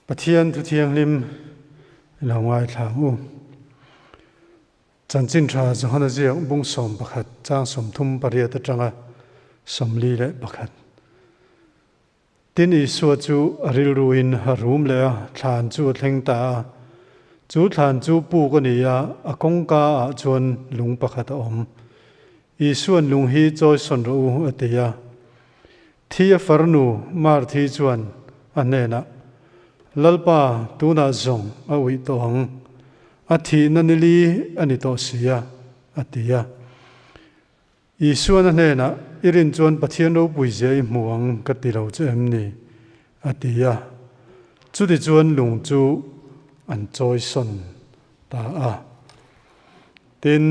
Pathian thu thianghlim i lo ngaithla ang u. Chanchin tha Johana ziak bung 11 chang 38 atanga 41. Tin Isua chu a rilruin a rum leh a, thlan chu a thleng ta a. Chu thlan chu puk a ni a, a kawngka ah chuan lung pakhat a awm. Isua'n lung hi chawi sawn rawh u a ti a. Thi a farnu Marthi chuan a hnenah, Lalpa, tunah zawng a uih tawh ang. A thihna nili a ni tawh si a, a ti a. Isuan a hnenah, I rin chuan Pathian ropui zia i hmu ang ka ti lo che em ni? a ti a. Chutichuan lung chu an chawi sawn ta a. Tin,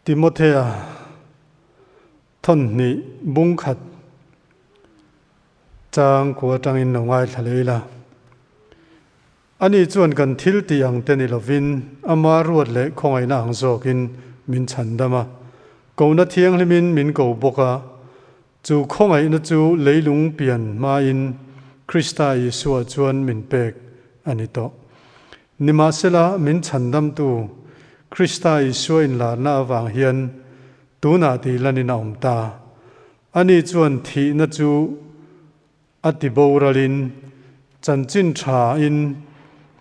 Timothea thawnhnih bung khat chang kua atangin lo ngaithla leh ila. Ani chuan kan thil tih ang te ni lovin ama ruat leh khawngaihna ang zawkin min chhandam a, kohna thianghlimin min ko bawk a. Chu khawngaihna chu leilung pian hmain Krista Isua chuan min pek a ni tawh. Nimahsela min chhandamtu Krista Isua inlarna avang hian tunah tih lanin a awm ta. Ani chuan thihna chu A ti boralin, chanchin thain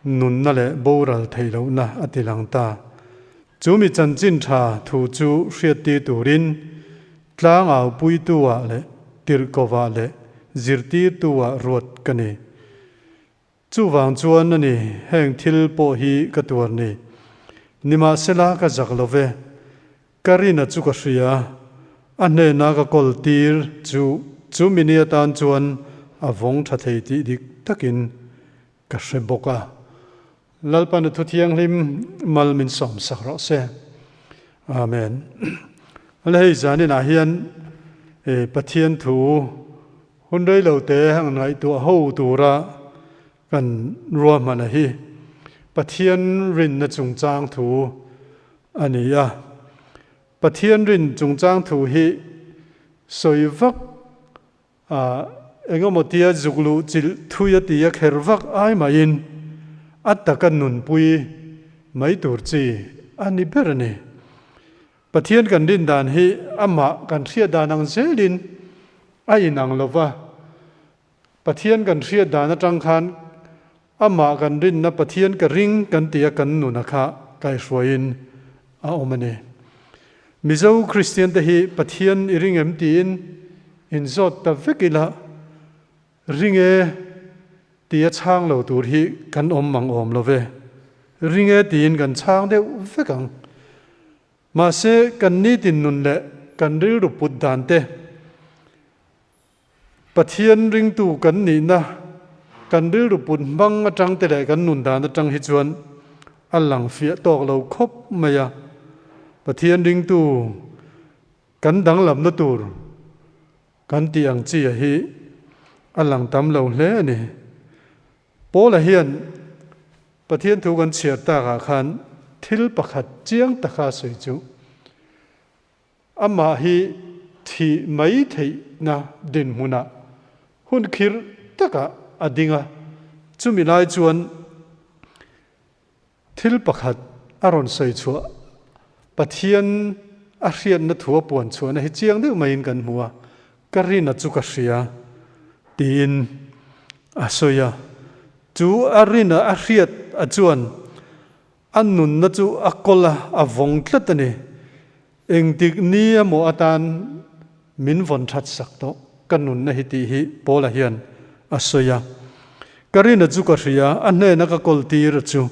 nunna leh boral theih lohna a ti lang ta. Chu mi chanchin tha thu chu hriattir turin tlangau puitu-ah leh tirhkovah leh zirtirtu-ah ruat ka ni. Chuvang chuan a ni, heng thil pawh hi ka tuar ni. Nimahsela ka zak lo ve. Ka rina chu ka hria, a hnena ka kawl tir chu chu mini atan chuan a vawng tha thei tih dik takin ka hre bawk a. Lalpana thu thianghlim mal min sawm sak rawh se. Amen. Le hei zaninah hian Pathian thu hun rei lo te ang ngaihtuah ho tura kan ruahmana hi Pathian rinna chungchang thu a ni a. Pathian rin chungchang thu hi sawi vak a, engemaw tia zuk luh chilh thui a ti a kher vak ai maiin a taka nunpui mai tur chi a ni ber a ni. Pathian kan rin dan hi amah kan hriat dan ang zelin a inang lo va. Pathian kan hriat dan atang khan amah kan rinna Pathian ka ring kan ti a kan nuna kha kaihruaiin a awm a ni. Mizo Kristian te hi Pathian i ring em tiin inzawt ta vek ila ring e tia chhang lo tur hi kan awm mang awm lo ve. Ring e tiin kan chhang deuh vek ang. Mahse kan nitin nun leh kan rilru put dan te Pathian ringtu kan nihna, kan rilru put hmang atang te leh kan nun dan atang hi chuan a lang fiah tawk lo khawp mai a. Pathian ringtu kan danglamna tur kan tih ang chi a hi a lang tam lo hle a ni. Paula hian Pathian thu kan chhiar takah khan thil pakhat chiang taka sawi chu Amah hi thih mai theihna dinhmunah hun khir takah a ding a, chumi lai chuan thil pakhat a rawn sawi chhuah, Pathian a hriatna thu a puan chhuahna hi chiang deuh maiin kan hmu a, Ka rina chu ka hria tiin a sawi a, chu a rina a hriat a chuan A nunna chu a kawl a, a vawng tlat a ni. Engtik ni emaw atan min vawn that sak tawh ka nunna hi tih hi Paula hian a sawi a. Ka rina chu ka hria, a hnena ka kawl tir a chu.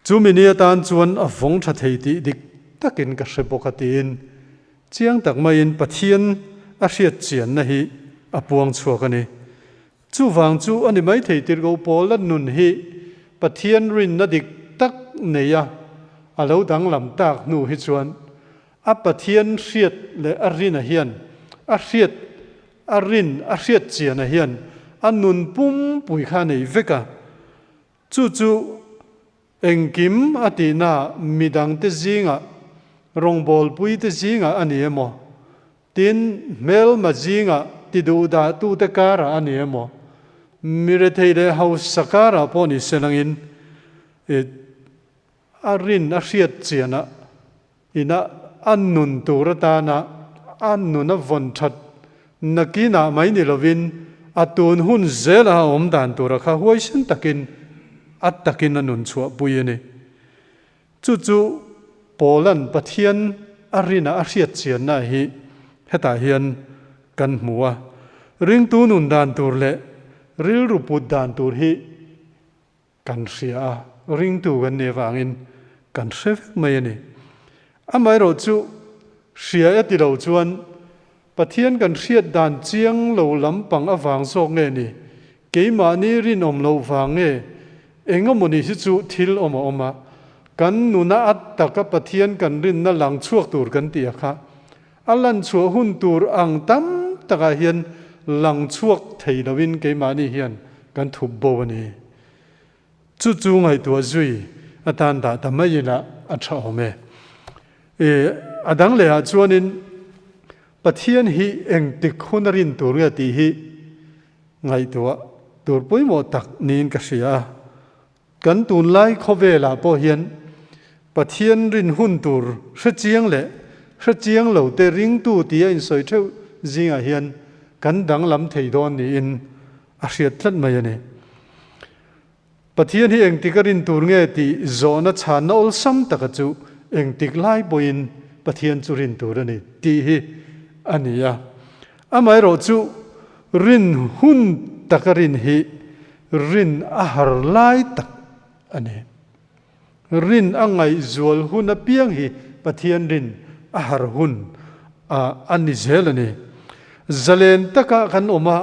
Chumi ni atan chuan a vawng tha thei tih dik takin ka hre bawk a tiin chiang tak maiin Pathian a hriat chianna hi a puang chhuak a ni. Chuvang chu a ni maithei tirhkoh Paula nun hi Pathian rinna dik tak nei a, a lo danglam tak hnu hi chuan a Pathian hriat leh a rina hian a hriat a rin a hriat chiana hian a nun pumpui kha a nei vek a. Chu chu Engkim a tihna midangte zingah, rawngbawlpuite zingah a ni emaw? Tin, hmelma zingah tiduhdahtute karah a ni emaw, mi rethei leh hausa karah pawh ni se langin a rin a hriat chianah ina a nun tur atana a nun a vawn that nakinah mai ni lovin a tun hun zela a awm dan tura kha huaisen takin a takin a nun chhuahpui a ni. Chu chu Paula'n Pathian a rina a hriat chianna hi hetah hian kan hmu a. Ringtu nun dan tur leh rilru put dan tur hi kan hria a, ringtu kan nih avangin kan hre vek mai a ni. Amaherawh chu hria e ti lo chuan Pathian kan hriat dan chiang lo lampang avang zawk nge ni? Keimahni rinawm loh vang nge? Engemawni hi chu thil awm a awm a, kan nuna a taka Pathian kan rinna lang chhuak tur kan tih a kha. A lan chhuah hun tur ang tam takah hian lang chhuak thei loin keimahni hian kan thup bo a ni. Chu chu ngaihtuah zui atan dah ta mai ila a tha awm e. E, a dang lehah chuanin Pathian hi engtik hun a rin tur nge tih hi ngaihtuah tur pawimawh tak niin ka hria a. Kan tunlai khawvelah pawh hian Pathian rin hun tur hre chiang leh hre chiang lo te ringtu tia insawi theuh zingah hian kan danglam thei dawn niin a hriat tlat mai a ni. Pathian hi engtik a rin tur nge tih zawhna chhanna awlsam taka chu engtik lai pawhin Pathian chu rin tur a ni tih hi a ni a. Amaherawh chu rin hun taka rin hi rin a har lai tak a ni. Rin a ngaihzual hun apiang hi Pathian rin a har hun a ni zel a ni. Zalen taka kan awm a,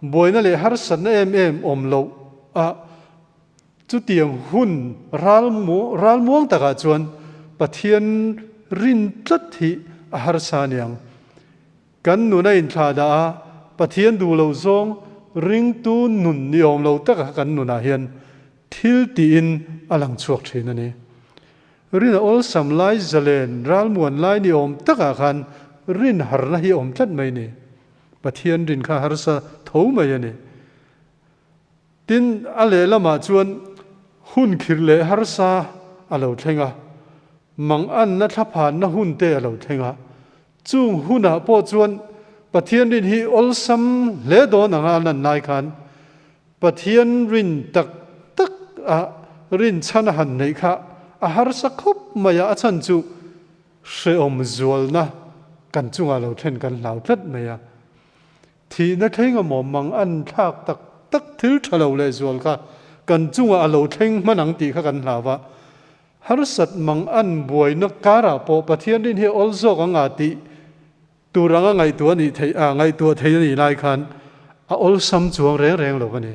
buaina leh harsatna em em awm loh a, chutiang hun ralmuang takah chuan Pathian rin tlat hi a harsa aniang. Kan nun a inthlahdah a, Pathian duh loh zawng ringtu nun ni awm lo taka kan nunah hian thil tiin a lang chhuak thin a ni. Rin a awlsam lai zalen ralmuan lai ni awm takah khan rin harna hi a awm tlat mai ni. Pathian rin kha harsa tho mai a ni. Tin, a lehlamah chuan hun khirh leh harsa a lo thleng a, manganna thlaphanna hun te a lo thleng a. Chung hunah pawh chuan Pathian rin hi awlsam hle dawn anga a lan lai khan Pathian rin tak tak a rin chhan a han neih kha a harsa khawp mai a, a chhan chu hrehawm zualna kan chungah lo thlen kan hlau tlat mai a. Thihna thleng emaw mang an thlak tak tak thil tha lo leh zual kha kan chungah a lo thleng hman ang tih kha kan hlau a. Harsat mang an buaina karah pawh Pathian rin hi awl zawk ang a tih tur anga ngaihtuah nih theih a ngaihtuah thei a nih lai khan a awlsam chuang reng reng lo a ni.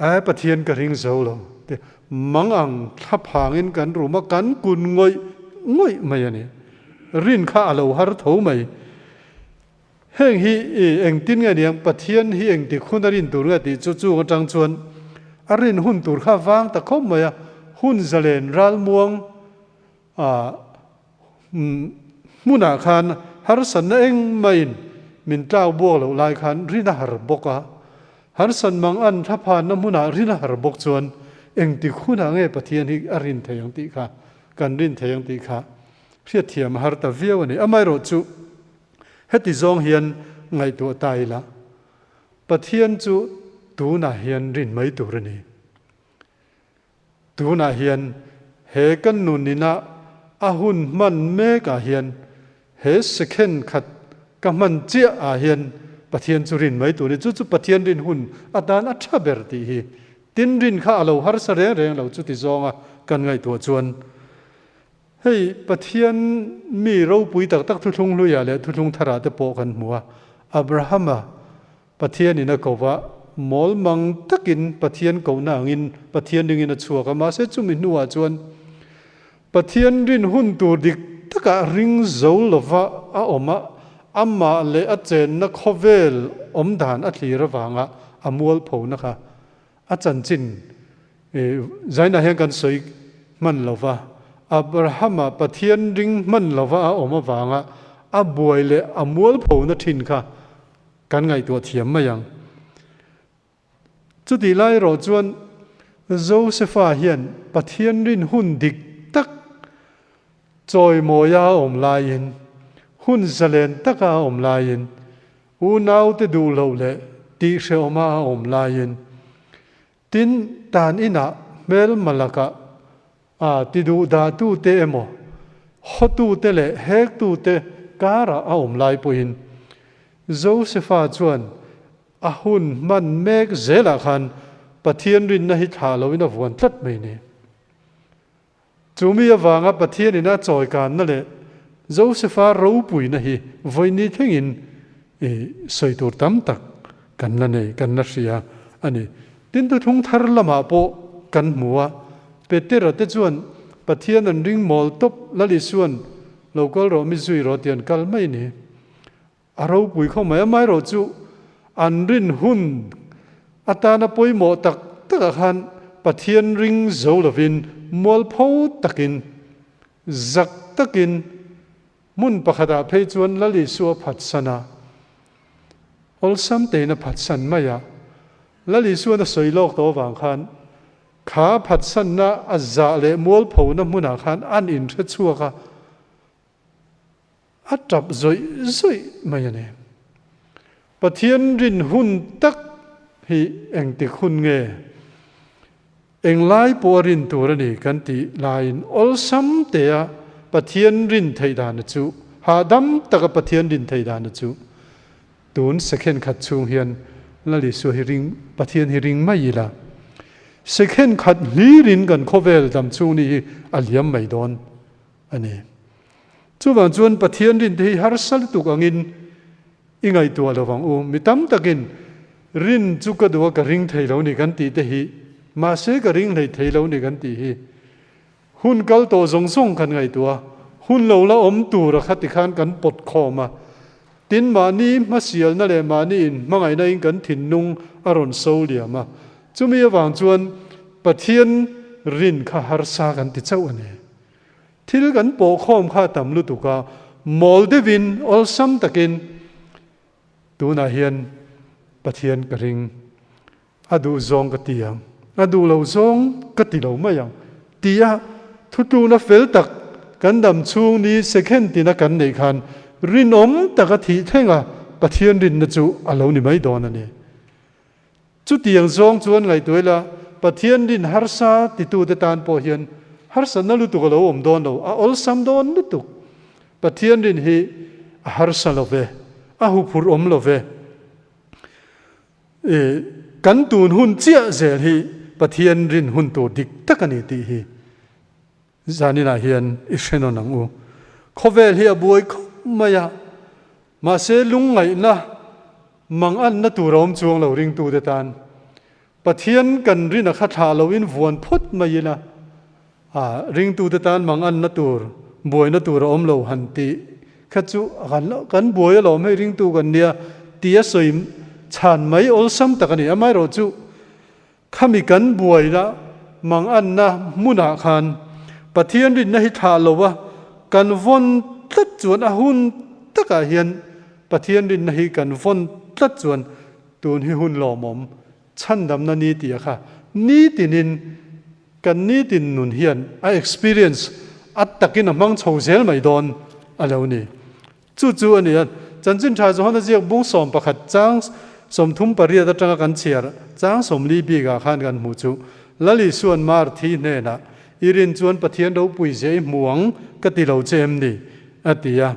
Ae Pathian ka ring zo lo te mang ang thlaphangin kan rum a kan kun ngawih ngawih mai a ni. Rin kha a lo har tho mai. Heng hi i engtin nge niang Pathian hi engtik hun a rin tur nge tih chu chung atang chuan a rin hun tur kha vang ta khawp mai a, hun zalen ralmuang a hmunah khan harsatna engmahin min tlak buak loh lai khan rin a har bawk a, harsat mang an thlaphanna hmunah rin a har bawk chuan engtik hunah nge Pathian hi a rin thei ang tih kha kan rin thei ang tih kha hriatthiam a har ta viau a ni. Amaherawh chu Heti zawng hian ngaihtuah ta ila, Pathian chu tunah hian rin mai tur a ni. Tunah hian he kan nun ina a hun hman mekah hian he second khat ka hman chiah ah hian Pathian chu rin mai tur a ni. Chu chu Pathian rin hun atan a tha ber tih hi. Tin rin kha a lo harsa reng reng lo chuti zawnga kan ngaihtuah chuan Hei Pathian mi ropui tak tak thuthlung hluiah leh thuthlung tharah te pawh kan hmu a. Abrahama Pathianin a ko va, mawl mang takin Pathian kohna angin Pathian ringin a chhuak a, mahse chumi hnuah chuan Pathian rin hun tur dik takah ring zo lova a awm a, amah leh a chenna khawvel awm dan a thlir avanga a mualphona kha A chanchin zainah hian kan sawi hman lo va, Abrahama Pathian ring hman lova a awm avanga a buai leh a mualphona thin kha kan ngaihtuah thiam mai ang. Chutih lai erawh chuan Josefa hian Pathian rin hun dik tak chawimawia a awm laiin, hun zalen taka a awm laiin, unaute duh loh leh tihhrehawma a awm laiin, tin tan inah hmelma lakah a tiduhdahtute emaw, hawtute leh hektute karah a awm lai pawhin Josefa chuan A hun hman mek zelah khan Pathian rinna hi thlah loin a vuan tlat mai ni. Chu mi avanga Pathianin a chawikanna leh Josefa ropuina hi vawiini thlengin i sawi tur tam tak kan la nei, kan la hria a ni. Tin thuthlung thar lamah pawh kan hmu a, Petera te chuan Pathian an ring mawl tawp, Lal Isuan lo kal rawh mi zui rawh tih an kal mai ni. A ropui khaw mai amaherawh chu an rin hun atana pawimawh tak takah khan Pathian ring zo lovin mualpho takin, zak takin hmun pakhatah phei chuan Lal Isua phatsan a, awlsam tein a phatsan mai a. Lal Isuan a sawi lawk tawh avang khan kha phatsanna a zah leh mualphona hmunah khan an inhre chhuak a, A tap zawih zawih mai a ni. Pathian rin hun tak hi engtik hun nge? Englai pawh a rin tur a ni kan tih laiin awlsam tea Pathian rin theih dana chu, hahdam taka Pathian rin theih dana chu tun second khat chhung hian Lal Isua hi ring, Pathian hi ring mai ila. Second khat hlirin kan khawvel dam chhung ni hi a liam mai dawn a ni. Chuvang chuan Pathian rinte hi harsa lutuk angin i ngaihtuah lo vang u. Mi tam takin rin chu ka duh a, ka ring thei lo ni kan tih te hi, mahse ka ring hlei thei lo ni kan tih hi hun kal tawh zawng zawng kan ngaihtuah a, hun lo la awm tura kha tikhan kan pawt khawm a. Tin, mahni hmasialna leh mahni inhmangaihna in kan thinlung a rawn so liam a. Chumi avang chuan Pathian rin kha harsa kan ti chauh a ni. Thil kan pawh khawm kha a tam lutuk a, mawl deuhin awlsam takin tunah hian Pathian ka ring, a duh zawng ka ti ang, a duh lo zawng ka ti lo mai ang tia thutlukna fel tak kan dam chhung ni second tina kan neih khan rinawm taka thih thlenga Pathian rinna chu a lo ni mai dawn a ni. Chutiang zawng chuan ngaihtuah ila, Pathian rin harsa titute tan pawh hian harsatna lutuk a lo awm dawn lo, a awlsam dawn lutuk. Pathian rin hi a harsa lo ve, a huphurh awm lo ve. I kan tun hun chiah zel hi Pathian rin hun tur dik tak a ni tih hi zaninah hian i hre nawn ang u. Khawvel hi a buai khawp mai a, Mahse lungngaihna manganna tur a awm chuang lo ringtute tan. Pathian kan rin a kha thlah loin vuan phawt mai ila, a ringtute tan manganna tur, buaina tur a awm lo han tih kha chu kan buai alawm hei ringtu kan nia tia sawi chhan mai awlsam tak a ni. Amaherawhchu Khami kan buaina manganna hmunah khan Pathian rinna hi thlah lo a, kan vawn tlat chuan a hun takah hian Pathian rinna hi kan vawn tlat chuan tun hi hun lawmawm chhandamna ni tih a kha nitinin kan nitin nun hian a experience a takin a hmang chho zel mai dawn a lo ni. Chu chu a ni a, Chanchin Tha Johana ziak bung 11 chang 38 atanga kan chhiar chang 40 bikah khan kan hmuh chu, Lal Isuan Mar thi hnenah, I rin chuan Pathian ropui zia i hmu ang ka ti lo che em ni? a ti a.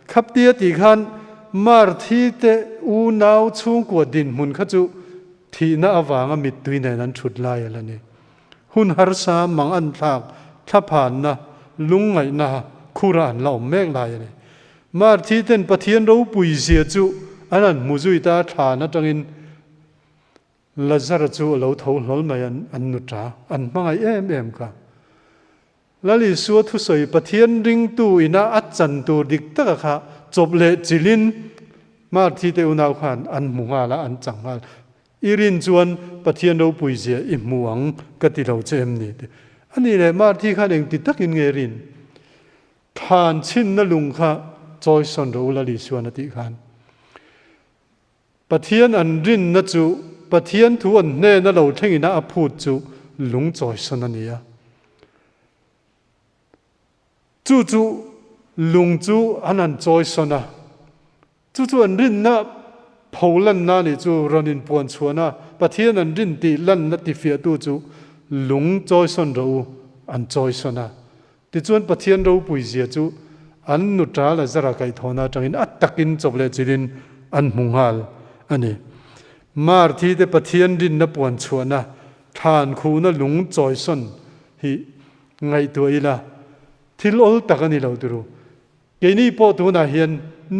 Khapti a tih khan Mar thi te unau chhungkua dinhmun kha chu thihna avanga mittui nen an thut lai a la ni. Hun harsa mang an thlak thlaphanna, lungngaihna khura an la awm mek lai a ni. Marthi ten Pathian ropui zia chu an han hmu zui ta thlan atangin Lazara chu a lo tho hlawl mai an an nu ta, an hmangaih em em kha. Lal Isua thusawi Pathian ringtu ina a chan tur dik taka kha chawp leh chilin Marthi te unau khan an hmu nghal a, an chang nghal. I rin chuan Pathian ropui zia i hmu ang ka ti lo che em ni? Ti. A nih leh Marthi khan engti takin nge rin? Thlan chhinna lung kha Chawisawn rawh u Lal Isuan a tih khan. Pathian an rinna chu Pathian thu an hnena lo thlengina a phut chu lung chawisawn a ni a. Chu chu lung chu an han chawisawn a. Chu chu an rinna pho lanna a nih chu rawn inpuan chhuahna Pathian an rin tih lanna tifiahtu chu lung chawisawn rawh u an chawisawn a. Tichuan Pathian ropui zia chu an nuṭa Lazara kaihthawhna aṭangin a takin chawp leh chilhin an hmu nghal a ni. Marthi te Pathian rinna puan chhuahna thlan khuhna lung chawisawn hi ngaihtuah ila thil awl tak a ni lo turu. Keini pawh tunah hian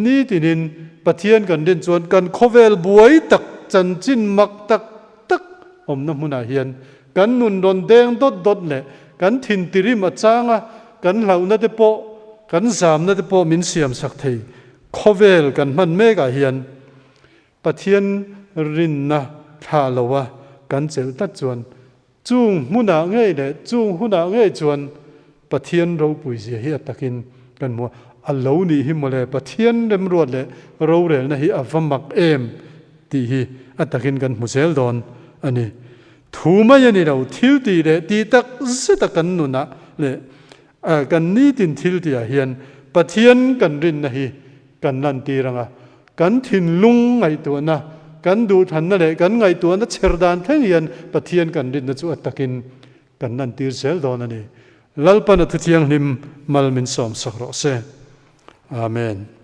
nitinin Pathian kan rin chuan kan khawvel buai tak chanchin mak tak tak awmna hmunah hian kan nun rawn deng dawt dawt leh kan thin tirim a chang a, kan hlauhna te pawh kan zamna te pawh min siam sak thei. Khawvel kan hman mekah hian Pathian rinna thlah loa kan chelh tlat chuan Chung hmunah ngei leh chung hunah ngei chuan Pathian ropui zia hi a takin kan hmu a, a lo nih hi mawle Pathian remruat leh rorelna hi a va mak em tih hi a takin kan hmu zel dawn a ni. Thu mai a ni lo, thil tih leh tih tak zeta kan nunah leh kan nitin thil tihah hian Pathian kan rinna hi kan lantir ang a, Kan thinlung ngaihtuahna, kan duhthlanna leh kan ngaihtuahna chher dan thleng hian Pathian kan rinna chu a takin kan lantir zel dawn a ni. Lalpan a Thuthianghlim mal min sawmsak rawh se. Amen.